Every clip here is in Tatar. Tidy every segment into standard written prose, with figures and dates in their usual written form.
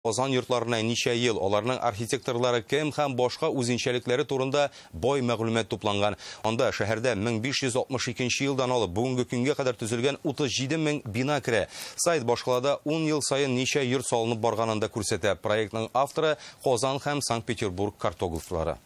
Казан йортларына ничә ел, аларның архитекторлары кем һәм башка үзенчәлекләре турында бай мәгълүмат тупланган. Анда шәһәрдә 1562 елдан алып бүгенге көнгә кадәр төзелгән 37 мең бина керә. Сайт башкалада 10 ел саен ничә йорт салынып барганын да күрсәтә. Проектның авторы Казан һәм Санкт-Петербург картографлары.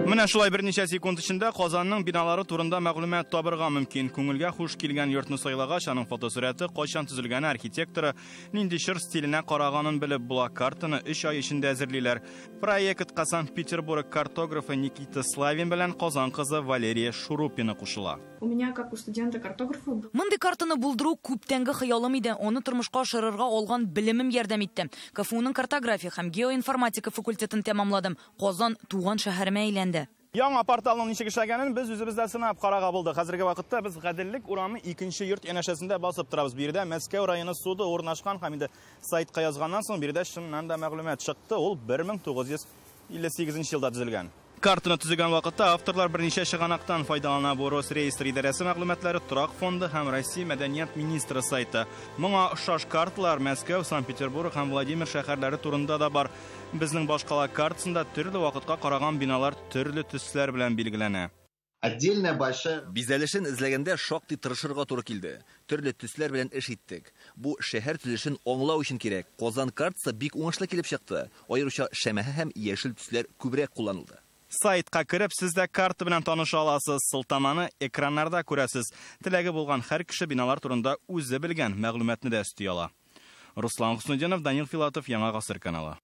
Менә шулай берничә секунд эчендә Казанның биналары турында мәгълүмат табырга мөмкин. Күңелгә хуш килгән йортны сайлагач, аның фотосурәте, кайчан төзелгәне, архитекторы, нинди чор стиленә караганын белеп була. Картаны 3 ай эчендә әзерлиләр. Проектка Санкт-Петербург картографы Никита Славин белән Казан кызы Валерия Шурупина кушыла. У меня, как у студента-картографа, Мондый картаны булдыру күптәнге хыялым иде. Аны тормышка ашырырга алган белемем ярдәм итте. КФУның картография һәм геоинформатика факультетын тәмамладым. Казан туган шәһәремә әйләнде. Яңа порталның ничек эшләгәнен без үзебездә сынап карарга булдык. Хәзерге вакытта без Гаделлек урамы 2 йорт янәшәсендә басып торабыз. Биредә Мәскәү районы суды урнашкан һәм инде сайтка язганнан соң биредә чыннан да мәгълүмат чыкты. Ул 1958 елда төзелгән. Картаны төзегән вакытта авторлар берничә чыганактан файдалана. Бу Росреестр идарәсе мәгълүматлары, Торак фонды һәм Россия мәдәният министры сайты. Моңа охшаш карталар Мәскәү, Санкт-Петербург һәм Владимир шәһәрләре турында да бар. Безнең башкала картасында төрле вакытка караган биналар төрле төсләр белән билгеләнә. Отдельная большая Бизәлешен эзләгәндә шактый тырышырга туры килде. Төрле төсләр белән эш иттек. Бу шәһәр төзелешен аңлау өчен кирәк. Казан картасы бик уңышлы килеп чыкты. Аеруча шәмәхә һәм яшел төсләр күбрәк кулланылды. Сайтка кереп, сез дә карта белән таныша аласыз. Сылтаманы экраннарда күрәсез. Теләге булган һәр кеше биналар турында үзе белгән мәгълүматны да өсти ала. Руслан Хуснудинов, Данил Филатов, Яңа Гасыр каналы.